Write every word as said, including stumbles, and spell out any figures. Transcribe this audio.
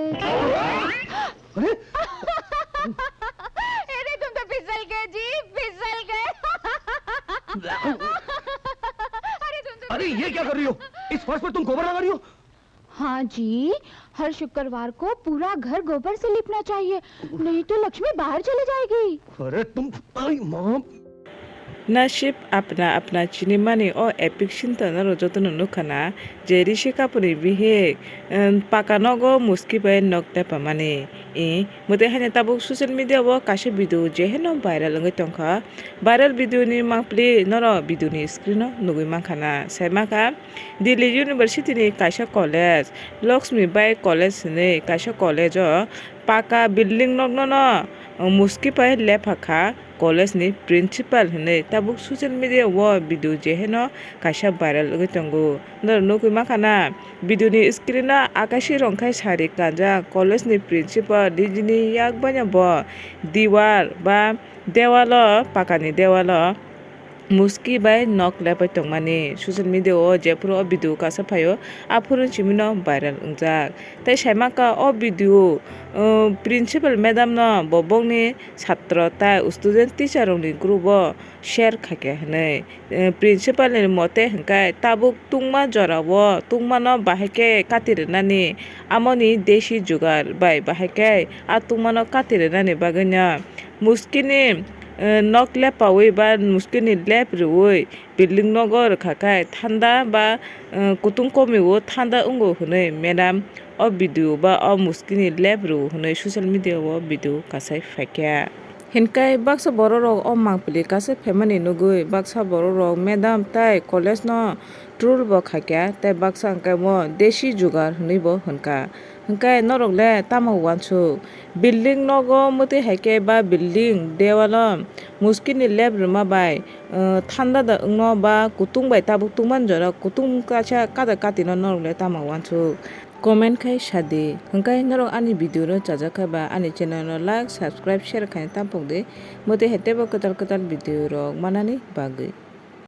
अरे, अरे, तुम तो फिसल गए जी, फिसल गए। अरे, तुम तो अरे, ये क्या कर रही हो? इस फर्श पर तुम गोबर लगा रही हो? हाँ जी, हर शुक्रवार को पूरा घर गोबर से लीपना चाहिए, नहीं तो लक्ष्मी बाहर चली जाएगी। अरे तुम, आई माँ। Nasib apna apna chini mani o epic scene no jotono nukha na, je Rishi Kapoor ni bihik, em, paka nogo muski bai nok tepamani. I, mwtwi haino tabuk social media o kaisa video jeheno viral wngwi tongkha. Viral video ni mangpili norok video ni screen o nugwi mankha na, sai mankha. Delhi University ni kaisa college, Lakshmi Bai College hinwi kaisa college o paka building nokno no muski pai lepha kha college ni principal hinwi tabuk social media o video jeheno kaisa viral wngwi tongo. Norok nugwi mankha na video ni screen o Akashi Rongkhai sari kanjak college ni principal nijini yak bai no bo diwar ba dewalo, pakani dewalo muski bai nok lepai tongmani social media o, jephuru o video kaisa phaio, aphuru simi no viral wngjak. Tei sai mankha o video, uh, principal madam no bo bongni satro tai student teacher rok ni group o share khaikha hinwi. Eh, principal ni mote hwnkhe tabuk tungma jora o tungma no bahai khe kati rwnani, amoni desi jugar bai bahai khe a tungma no kati rwnani bagwi no. Muskini, eh, nok lepaui ba muskini lep rwui building nogo rwkha khe thanda ba, eh, kutung komiwo thanda wngo hwnwi madam o video ba o muskini lep rw hwnwi social media o video kasai phaikha. Hinkai baksa borok rok o mangpili kasai phaimani nugwi baksa borok rok madam tai college no troll bo khaikha tei baksa hwnkhe mo desi jugar hwnwi bo hwnkha. Hwnkhe norok le tamo uansuk? Building nogo mwtwi hai khe ba building dewalo muskini lep rwma bai, uh, thanda da wngno ba kutung bai tabuk tungmani jora kutung kaisa kada katino norok le tamo uansuk? Comment khai sadi. Hwnkhe norok ani video no chajak kha ba ani channel no like, subscribe, share khaina tampok di. Mwtwi hai teibo kwtal kwtal video rok manani bagwi.